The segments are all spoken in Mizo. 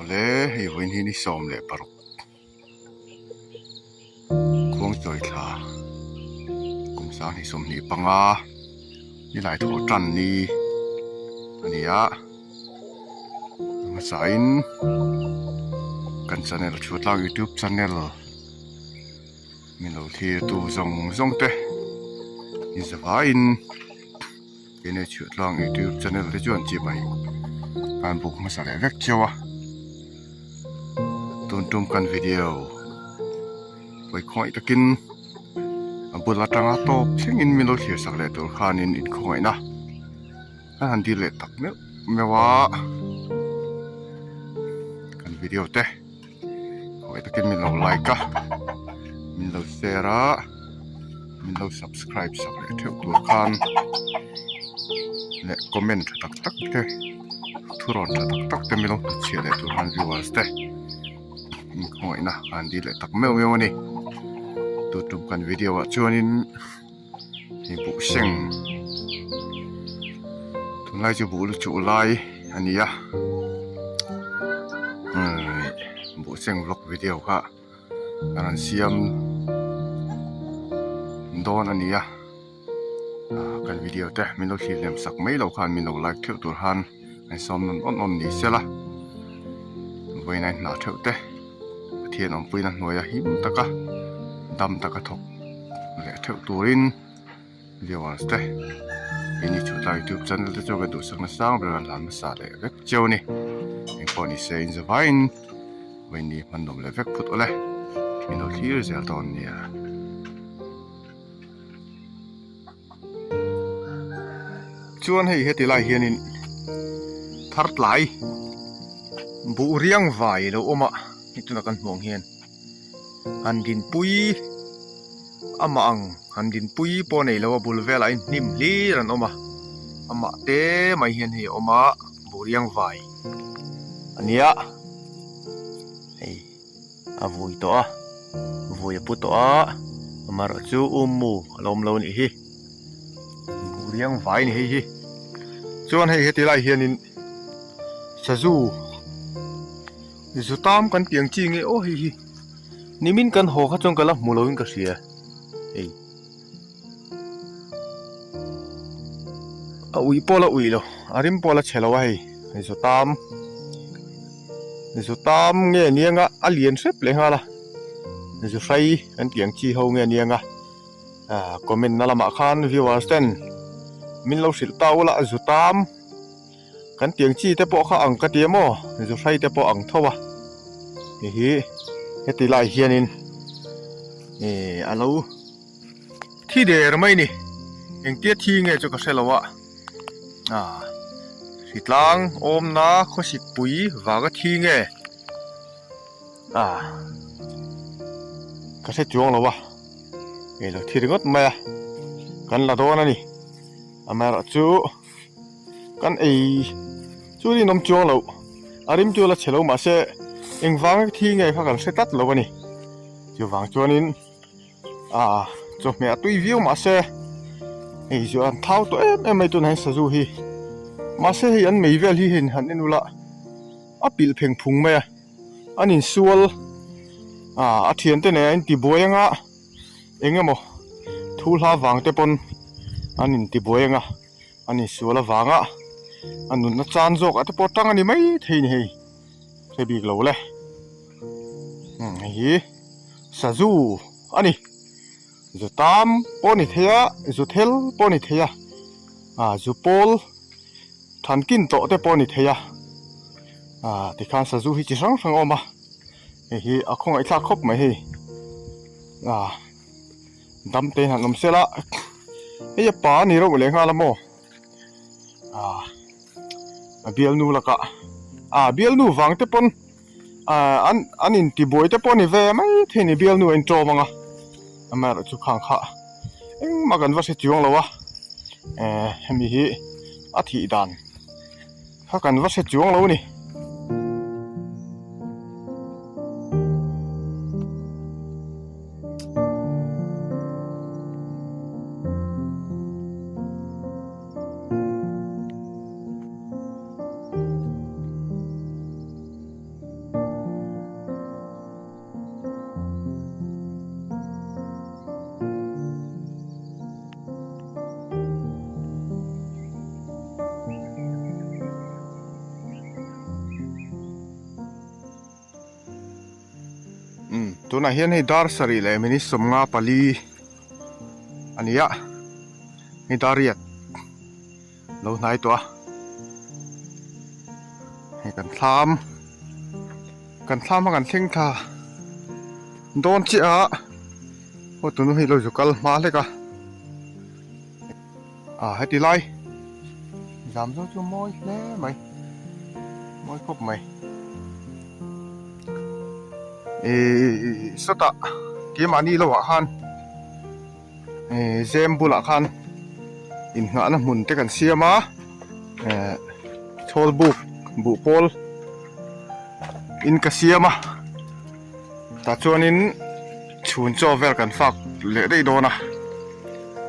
Awle hei vawiin hi ni 16 Khuangchawi thla kum 2025 nilai thawh tan ni a ni a hmasa in kan channel Chhuatlang youtube channel min lo thlir tu zawng zawng te in zavaiin enge Chhuatlang youtube channel te chuan chibai an buk hmasa leh vek cheu a tun tum kan video hawi khawngaih takin a bul atanga tawp thlengin min lo thlir sak leh tur khanin inkhawngaihna kan han dil leh tak meuh meuh a kan video te khawngaih takin min lo like a min lo share a min lo subscribe sak leh theuh tur khan leh comment tha tak tak te thurawn tha tak tak te min lo hnutchhiah leh tur khan viewers te inkhawngaihna an dil leh tak meuh meuh a ni tun tum kan video ah chuanin hei buh seng tunlai chu buh lu chuh lai a ni a buh seng vlog video kha an rawn siam dawn a ni a kan video te min lo thlir lem sak mai lo khan min lo like theuh tur khan an sawm nawn awn awn ni sela vawiin a inhnah theuh te Pathian awmpuina hnuaia him taka dam taka thawk leh theuh turin viewers te ini chhuah youtube channel te chu ka duhsakna sang ber a hlan hmasa leh vek cheu a ni engpawh ni se in zavaiin vawiin ni hman nawm leh vek phut awle min lo thlir zel dawn nia. Chuan hei heti lai hianin thar tlai buh riang vai lo awm a hei tuna kan hmuh ang hian han dinpui amah ang han dinpui pawh a nei lo a bul velah hian hnim hlir an awm a amah te mai hian hei a awm a buh riang vai a nia hei. A vui tawh a vui a pu tawh a amaherawh chu um mu a lo awm lo a nih hi buh riang vai a ni hei hi chuan hei heti lai hianin sazu zu tam kan tih ang chi nge aw hei hi nimin kan haw kha chuan ka la hmu loin ka hria hei a ui pawh la ui lo a rim pawh la chhe lo a hei zu tam. Zu tam nge aniang a a lian hrep leh nghal a zu hrai an tih ang chi ho nge aniang a ah comment na lamah khan viewers ten min lo hrilh ta ula zu tam kan tih ang chi te pawh kha ang ka ti emaw zu hrai te pawh ang tho a hei hi heti lai hianin ih a lo thi der mai a ni engtia thi nge chu ka hre lo a. Ah hritlang awmna khawsik pui vanga thi nge ah ka hre chuang lo a hei lo thi ringawt mai a kan la dawn a ni amaherawh chu kan ei chu rinawm chuang loh a rim chu la chhe lo mahse engvanga thi nge kha kan hre tlat lo a ni chuvang chuanin. Ah chawhmeh a tui viau mahse hei chu an thau tawh em em mai tunah hian sazu hi mahse hei an mei vel hi hei han en ula a pilh pheng phung mai a an insual ah a thiante nen a intibuai anga eng emaw thu hla vang te pawn an intibuai anga an insual avanga a nunna chan zawk ah te pawh tang a ni mai thei a ni hei hre bik lo le hei hi. Sazu a ni. Zu tam pawh a ni thei a, zu thel pawh a ni thei a, ah zu pawl than kin tawh te pawh a ni thei a, ah tikhan sazu hi chi hrang hrang a awm a. Hei hi a khawngaihthlak khawp mai hei ah dam te in han awm sela hei a pa a ni reuh leh nghal a maw ah a bialnu lakah ah bialnu vang te pawn ah an an intibuai te pawh a ni ve mai thei a ni bialnu a inṭawm ang a amaherawhchu khang kha engmah kan va hre chuang lo a eh hemi hi a thih dan. Kha kan va hre chuang lo a ni. Umm tunah hian hei dar sarih leh minute 54 a ni a hei dar riat lo hnai tawh a hei kan thlam kan thlam a kan thleng thla dawn chiah a aw tunu hi lo zu kal hma hlek a ah heti lai zam zo chu mawi hle mai mawi khawp mai ihh sawtah keimahni lohah khan Zem bulah khan innghahna hmun te kan siam a eh chhawl buk buh pawl in ka siam a tah chuanin chhun chaw vel kan fak leh daih dawn a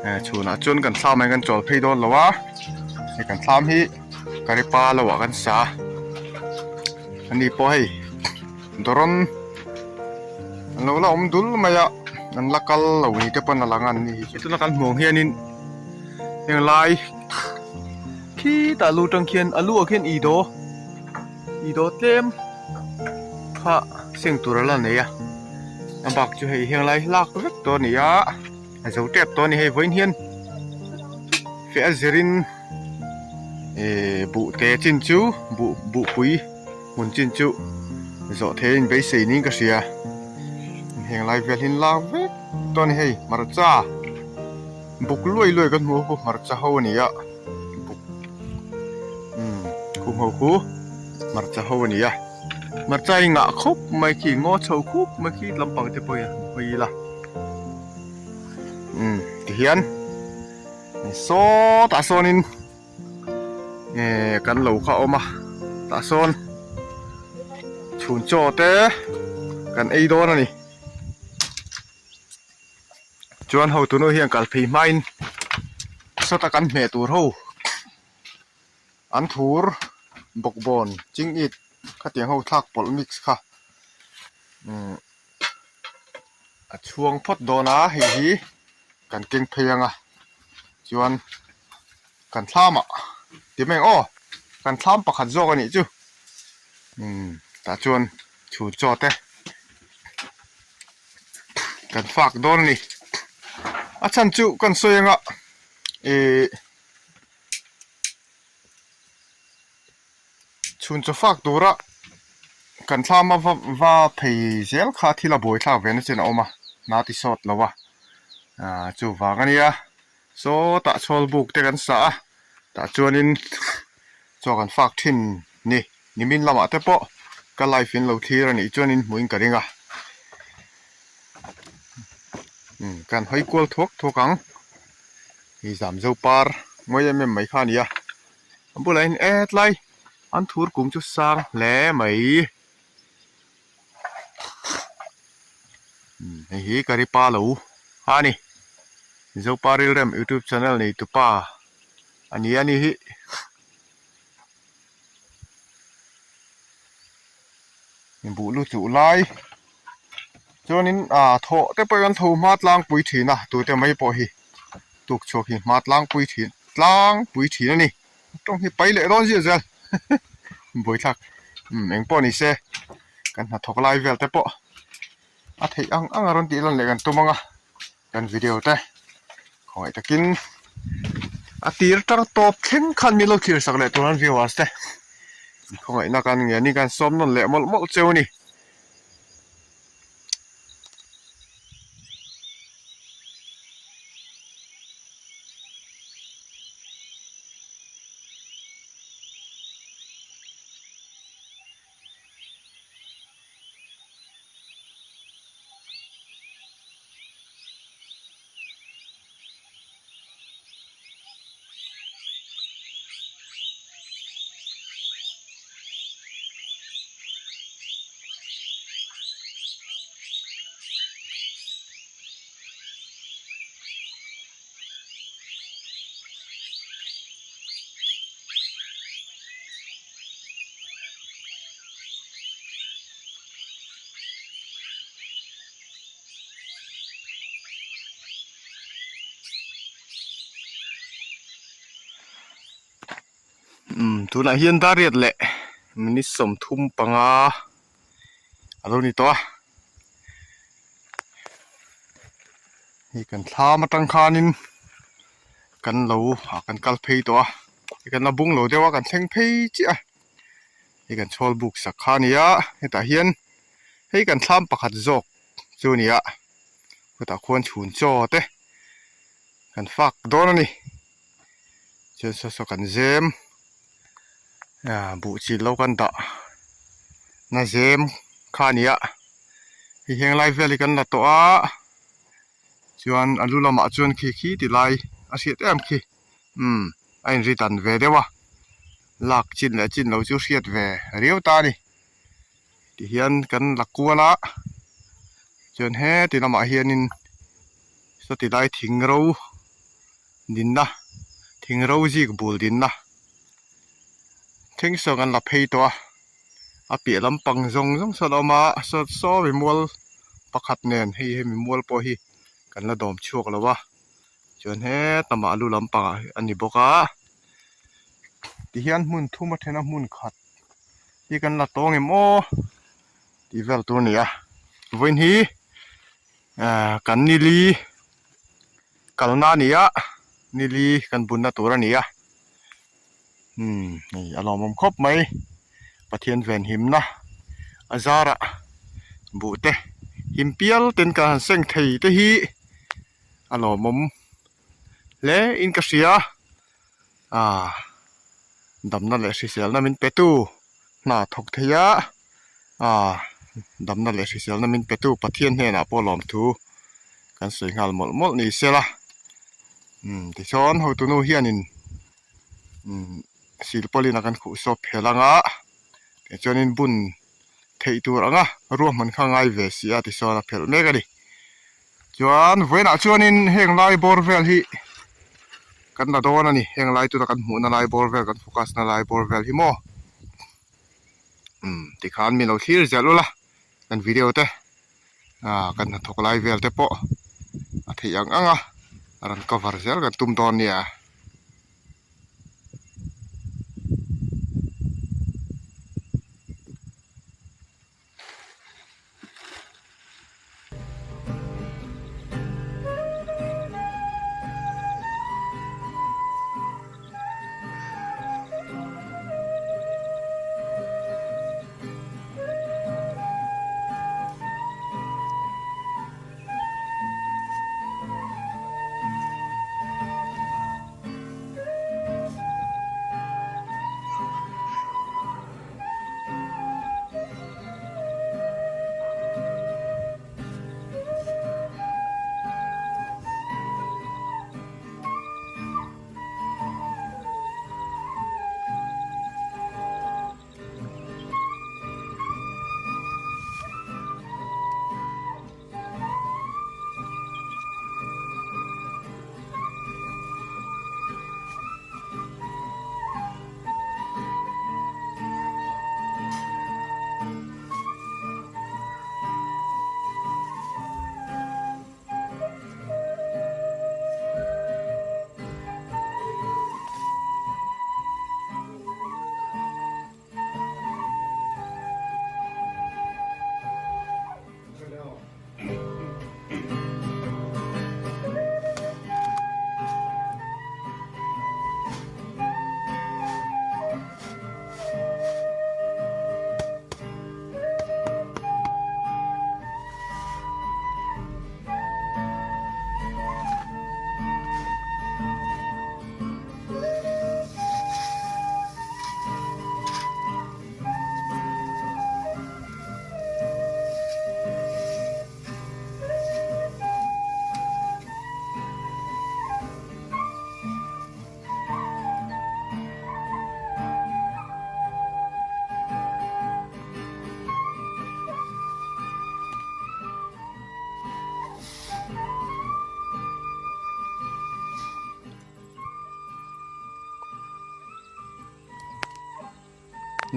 eh chhunah chuan kan thlam ah hian kan chawl phei dawn lo a hei kan thlam hi karipa lo ah kan sa a ni pawh hei. Dawrawn an lo la awm dul mai a an la kal lo ni te pawn a lang a an ni hi tuna kan hmuh ang hianin heng lai khitah lu tang khian a lu ah khian ih daw ih daw tlem kha seng tur a la nei a a bak chu hei heng lai lak vek tawh a ni a a zo tep tawh a ni hei vawiin hian feh a zirin Ehh buh te chin chu buh buhpui hmun chin chu zawh thei a inbeisei niin ka hria heng lai vel hi an lak vek tawh a ni hei hmarcha buk luai luai kan hmu a hmarcha ho a ni a buk umm khum ho khu hmarcha ho a ni a hmarcha hi ngah khawp mai khi ngaw chho khup mai khi lampang te pawh hi han hawi ila umm tihian. Sawtah sawnin eh kan lo kha a awm a tah sawn chhun chaw te kan ei dawn a ni chuan hotu nu hian kal phei hmain sawta kan hmeh tur ho an thur bawkbawn ching it khatiang ho thlak pawlh mix kha umm a chhuang phawt dawn a hei hi kan keng phei ang a chuan kan thlam ah ti mai ang aw kan thlam pakhat zawk a nih chu umm tah chuan chhun chaw te kan fak dawn a ni a chhan chu kan sawi ang a ihh. Chhun chaw fak tura kan thlama va va phei zel kha thil a buai thlak ve na chen a awm a hna ti sawt lo a ah chuvang a nia sawtah chhawl buk te kan sah a tah chuanin chaw kan fak thin ni nimin lamah te pawh ka live in lo thlir a nih chuanin hmuhin ka ring a umm kan hawi kual thuak thuak ang hei zamzo par mawi em em mai kha a ni a. A bulah hian e tlai an thur kum chu sang hle mai hei hi karipa lo a ni Zopa Rilrem youtube channel nei tupa a ni a ni hi. Buh lu chuh lai chuanin ah thawh te pawh hian tho hma tlangpui thin a tute mai pawh hi tuk chhuak hi hma tlangpui thin tlangpui thin a ni tawng hi pai leh dawn ziah zel buaithlak umm eng pawh ni se kan hnathawk lai vel te pawh a theih ang ang a rawn tih lan leh kan tum ang a. Kan video te khawngaih takin a tir tang tawp thleng khan min lo thlir sak leh tur an viewers te khawngaihna kan nge ni kan sawm nawn leh mawlh mawlh cheu a ni. Tunah hian Dariat leh minute 35 a lo ni tawh a. Hei kan thlam atang khanin kan lo ah kan kal phei tawh a hei kan la bung lo deuh a kan thleng phei chiah a hei kan chhawl buk sak kha a ni a hetah hian hei kan thlam pakhat zawk chu a ni a khutah khuan chhun chaw te kan fak dawn a ni chuan saw saw kan zem ah buh chi lo kan dah na zem kha a ni a hei heng lai vel hi kan la tawh a chuan a lu lamah chuan khi khi ti lai a hriat em khi umm a inri dan ve deuh a lak chin leh chin lo chu hriat ve riau ta a ni tihian kan la kual a chuan heti lamah hianin sawti lai thing ro dinna thing ro zik bul dinna thleng sawn an la phei tawh a a piah lampang zawng zawng sawn a awm a saw saw mimual pakhat nen hei hemi mual pawh hi kan la dawm chhuak lo a chuan heta mah lu lampangah a ni bawk a tihian hmun thum a then a hmun khat hi kan la tawng em aw tih vel tur a ni a vawiin hi ahh kan nili kalna a ni a nili kan bunna tur a ni a umm hei a lawmawm khawp mai Pathian venhimna a zarah buh te him pial ten ka han seng thei te hi a lawmawm hle in ka hria ah damna leh hriselna min pe tu hna thawk thei a ah damna leh hriselna min pe tu Pathian hnenah pawh lawmthu kan sawi nghal mawlh mawlh ni sela umm tichuan hotunu hianin umm silpawlin a kan khuh sawp phel anga tichuanin bun theih tur anga ruahman kha a ngai ve si a tichuan a phelh mek a ni chuan vawiinah chuanin heng lai bawr vel hi kan la dawn a ni heng lai tuna kan hmuhna lai bawr vel kan focus na lai bawr vel hi maw umm tikhan mi lo thlir zel ula kan video te ah kan hnathawk lai vel te pawh a theih ang ang a rawn cover zel kan tum dawn nia.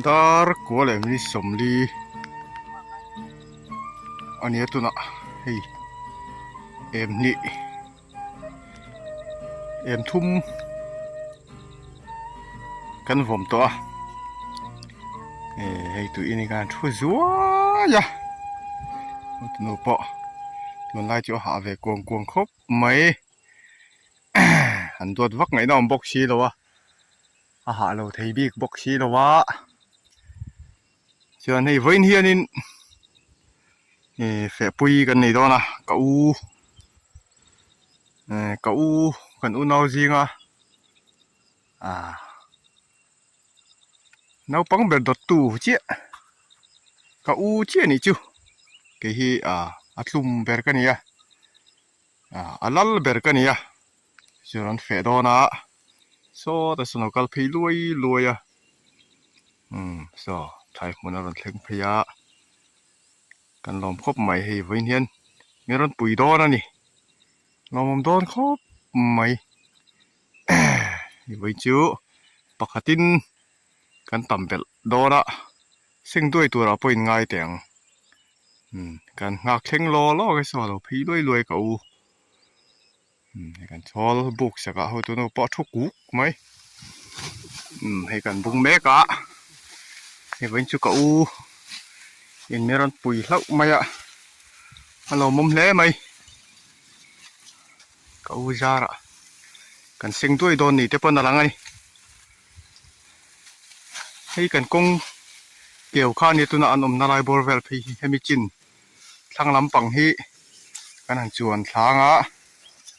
Dar kua leh minute 40 a nia tunah hei em hnih em thum. Kan vawm tawh a, eh hei tui in khan thu zuai a, hutunu pawh tunlai chu a hah ve kuang kuang khawp mai, an duat vak ngaihna awm bawk si lo a, a hah lo thei bik bawk si lo a, chuan hei vawiin hianin eh fehpui kan nei dawn a ka u eh ka u kan unau zinga. Ah naupang ber dawt tu chiah ka u chiah anih chu kei hi ah a tlum ber ka ni a ah a lal ber ka ni a chuan an feh dawn a sawtah sawn a lo kal phei luai luai a umm saw thlai hmun a rawn thleng phei a kan lawm khawp mai hei vawiin hian min rawn pui dawn a ni lawmawm dawn khawp mai. Vawi chu pakhatin kan tam belh dawn a seng duai turah pawh in ngai teh ang umm kan nghak thleng law law ang e saw lo phei luai luai ka u umm hei kan chhawl buk sak ah hotu nu pawh a thu kuk mai umm hei kan bung mek a hei vawiin chu ka u in mi rawn pui hlauh mai a a lawmawm hle mai. Ka u zarah kan seng duai dawn ni te pawn a lang a ni. Hei kan kawng keu kha a nia tuna an awmna lai bawr vel phei hi hemi chin thlang lampang hi kan han chuan thlang a,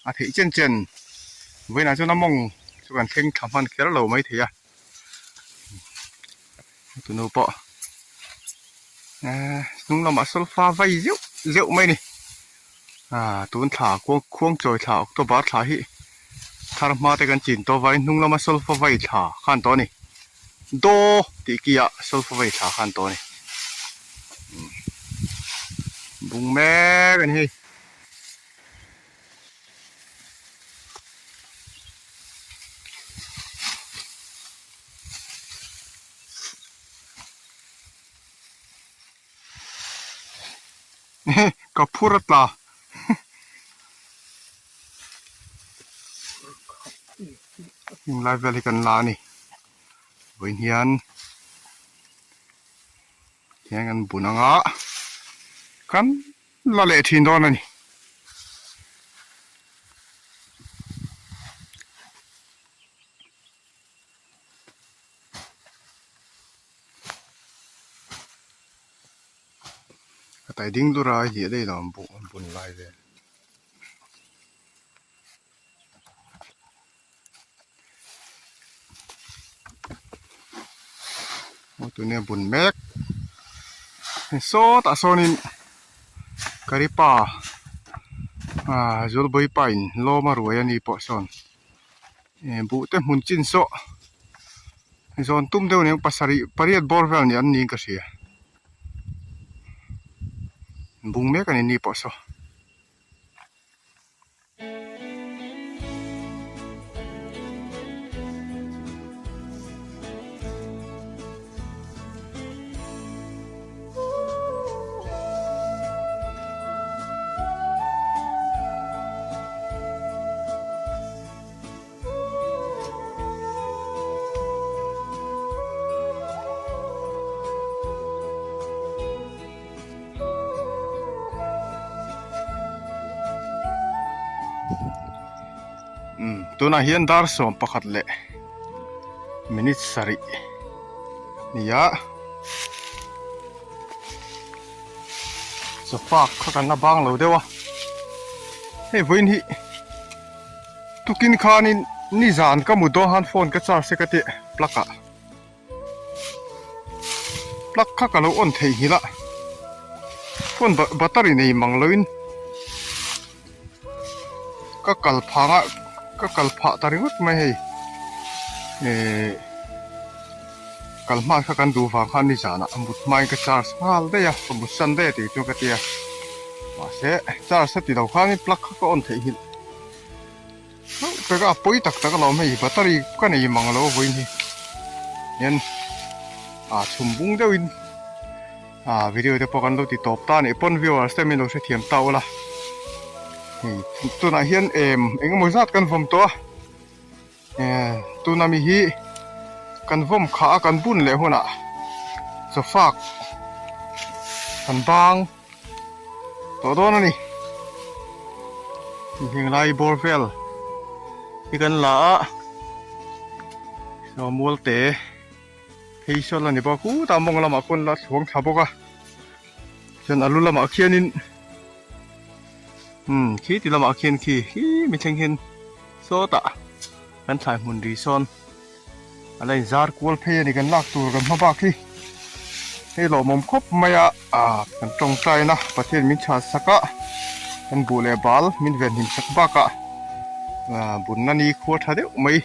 a theih chen chen vawiinah chuan a mawng chu kan thleng thla hman kher lo mai thei a. Tunu pawh ehh hnung lamah solfa vai zeuh zeuh mai a ni ah tun thla khuang khuang chawi thla october thla hi thar hma te kan chin tawh avangin hnung lama solfa vai thla khan tawh a ni daw tih ki ah solfa vai thla khan tawh a ni bung mek a ni hei. Ka phur a tla. Heng lai vel hi kan la a ni. Vawiin hian hian kan bun anga kan la leh thin dawn a ni. A tai ding dur a hliah daih lo ang buh an bun lai vel. Aw tune a bun mek sawtah sawnin karipa ah Zulbawi pa in lawm a ruai a ni pawh sawn. Eh buh te hmun chin saw zawn tum deuh nen pasarih pariat bawr vel ni an niin ka hria bung mek a ni ni pawh saw. Umm tunah hian dar 11 leh minute sarih a ni a sofa kha kan la bang lo deuh a hei vawiin hi. Tukin khanin nizan ka mu dawn khan phone ka charge se ka tih plug ah plug kha ka lo on thei nghilh a phone battery nei mang loin ka kal phang a ka kal phah ta ringawt mai hei ehh kal hma kha kan duh vang khan nizanah a mut hmain ka charge nghal daih a ka mut san daih a tih chuan ka ti a mahse charge a ti lo khanin plug kha ka on theih nghilh. Hlauh tak a pawi tak tak alawm hei battery ka nei mang lo vawiin hi hian ah chhum bung deuhin ah video te pawh kan lo ti tawp ta a nih pawn viewers te min lo hrethiam ta ula hei tunah hian em engemaw zat kan vawm tawh a eh tuna mi hi. Kan vawm khah a kan bun leh hunah chawfak kan bang tawh dawn a ni. Heng lai bawr vel hi kan la a, saw mual te phei sawn a ni bawk khutah mawng lamah khawn la thluang thla bawk a, chuan a lu lamah khianin umm khi ti lamah khian khi khi mi thleng hian sawtah kan thlai hmun ri sawn. A la inzar kual phei a ni kan lak tur kan hma bak hi hei lawmawm khawp mai a ah kan tawngtaina Pathian min chhan sak a kan buh leh bal min venhim sak bakah ah bunna ni khua tha deuh mai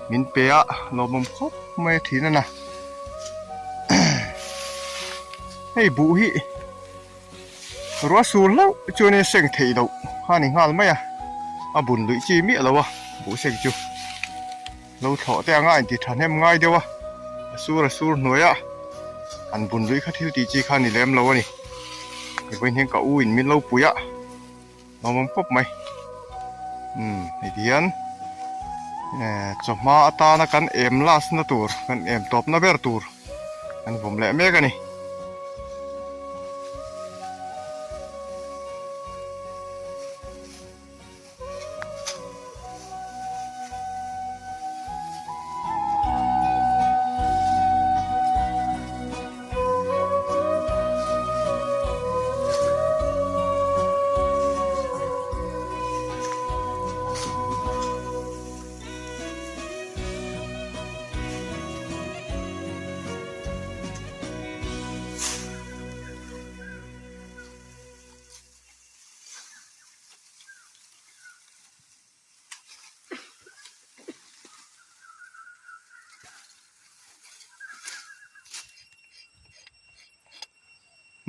min pe a lawmawm khawp mai a thin a na hei buh hi ruah sur hlauh chuan in seng theih loh kha a ni nghal mai a a bun luih chi miah lo a buh seng chu lo thlawh te anga inti thahnem ngai deuh a a sur a sur hnuai a an bun luih kha thil tih chi kha a ni lem lo a ni vawiin hian ka u in min lo pui a lawmawm khawp mai umm hei ti hian eh chawhma atana kan em last na tur kan em tawp na ber tur kan vawm leh mek a ni.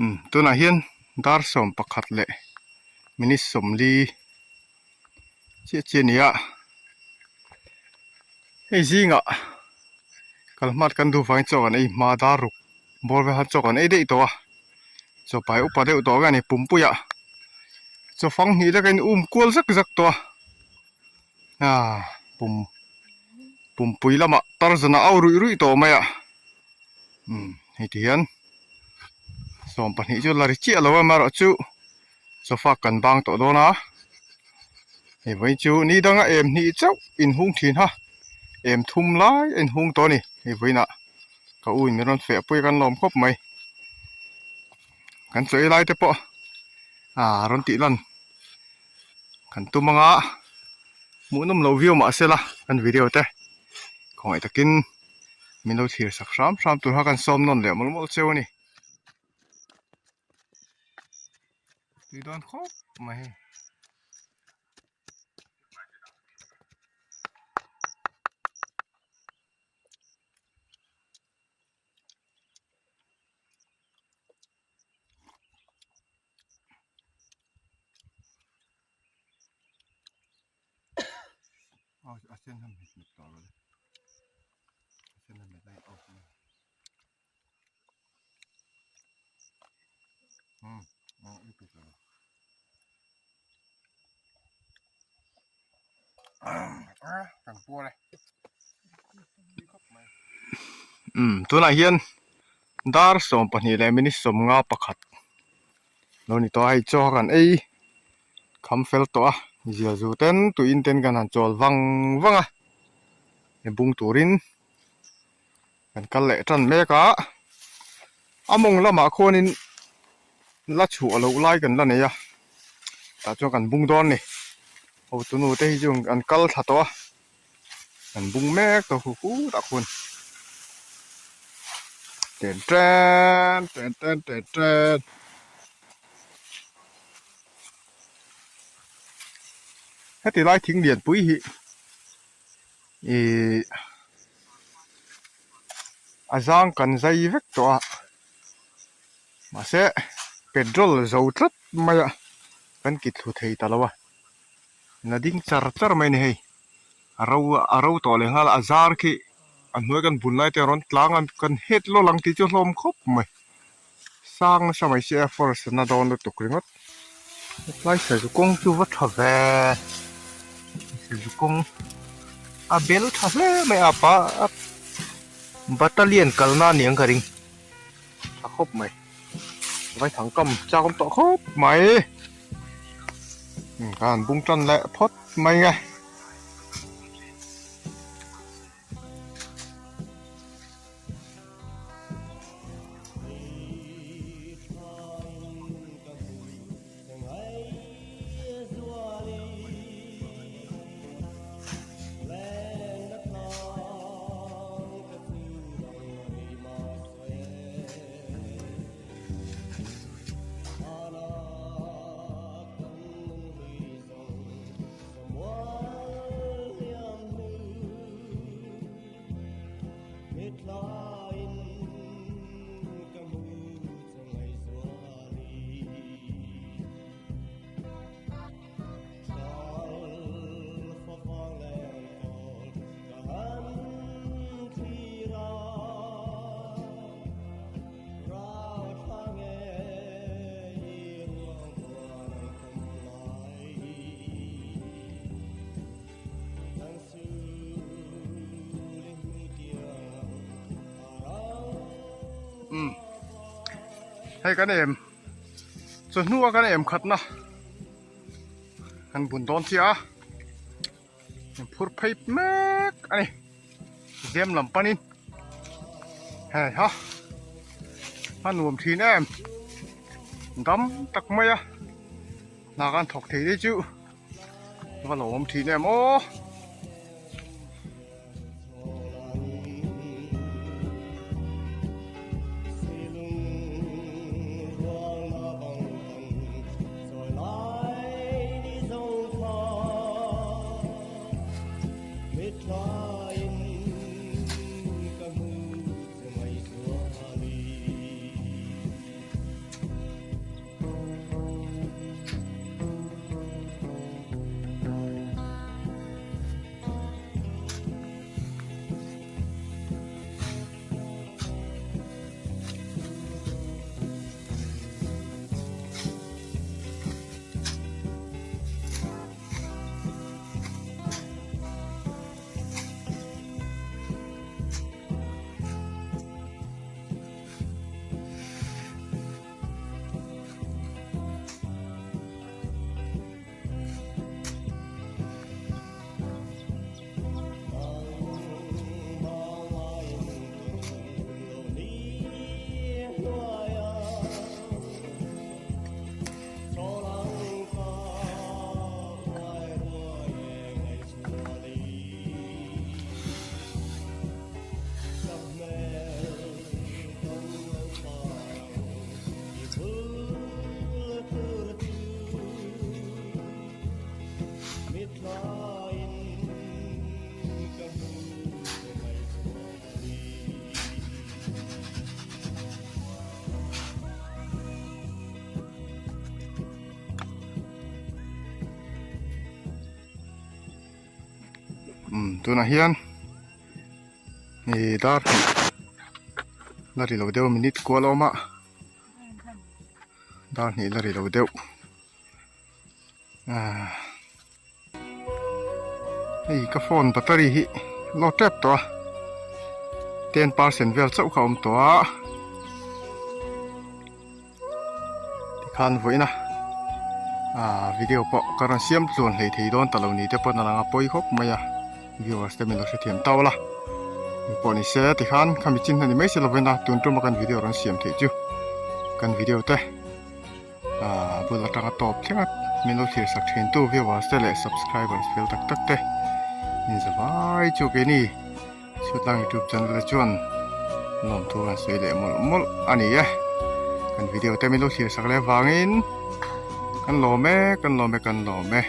Umm tunah hian dar 11 leh minute 40 chiah chiah a ni a hei zingah kal hmat kan duh vangin chaw kan ei hma dar ruk bawr vel khan chaw kan ei daih tawh a chaw pai upa deuh tawh nge a ni pumpuiah chaw fang hnih lek a in um kual zak zak tawh a. Ah pum pumpui lamah tarzan a au ruih ruih tawh mai a umm hei ti hian 12 chu la ri chiah lo a amaherawh chu sofa kan bang tawh dawn a hei vawiin chu ni danga em hnih chauh inhung thin ha em thum lai a inhung tawh a ni hei vawiinah ka u in min rawn feh pui a kan lawm khawp mai kan chaw ei lai te pawh ah rawn tih lan. Kan tum anga hmuhnawm lo viau mah se la kan video te khawngaih takin min lo thlir sak hram hram tur kha kan sawm nawn leh mawlh mawlh cheu a ni. Tui dawn khawp mai hei. Umm tunah hian dar 12 leh minute 51 lo ni tawh a hei chaw kan ei kham fel tawh a zial zu ten tuiin ten kan han chawl vang vang a he bung turin kan kal leh tan mek a a mawng lamah khuanin la chhuah loh lai kan la nei a tah chuan kan bung dawn a ni hotunu te hi chu an kal thla tawh a. An bung mek tawh hu hu tak hun. Ten ten ten ten ten ten. Heti lai thing lian pui hi ih a zang kan zai vek tawh a mahse petrol zo tlat mai a kan kit thlu thei ta lo a. La ding char char mai a ni hei a ro a ro tawh leh nghal a zar khi a hnuai kan bun lai te a rawn tlang a kan het lawlh ang tih chu a hlawm khawp mai sang nasa mai sia forest na dawn lutuk ringawt hetlai sazu kawng chu va tha ve sazu kawng a bel tha hle mai a pa. Battalion kalna a niang ka ring tha khawp mai vaithang kam chak awm tawh khawp mai ka han bung tan leh phawt mai nge. Umm hei kan em chawhnu a kan em khatna kan bun dawn chiah a in phur phei mek a ni zem lam panin hei ha a nuam thin em dam tak mai a hna kan thawk thei daih chu va lo awm thin em aw. Umm tunah hian ih dar hnih la ri lo deuh minute kual a awm a dar hnih la ri lo deuh ahh hei ka phone battery hi lo tep tawh a 10% vel chauh kha a awm tawh a tikhan vawiin a ah video pawh ka rawn siam tluan hlei thei dawn ta lo ni te pawn a lang a pawi khawp mai a viewers te min lo hrethiam tau la engpawh ni se tikhan khami chin a ni mai si lovin a tun tuma kan video rawn siam theih chu kan video te ah bul atanga tawp thleng a min lo thlir sak thin tu viewers te leh subscribers fel tak tak te inzavai chu keini. Chutlang youtube channel te chuan lawmthu kan sawi leh mawlh mawlh a ni e. Kan video te min lo thlir sak leh vangin kan lawm e, kan lawm e, kan lawm e.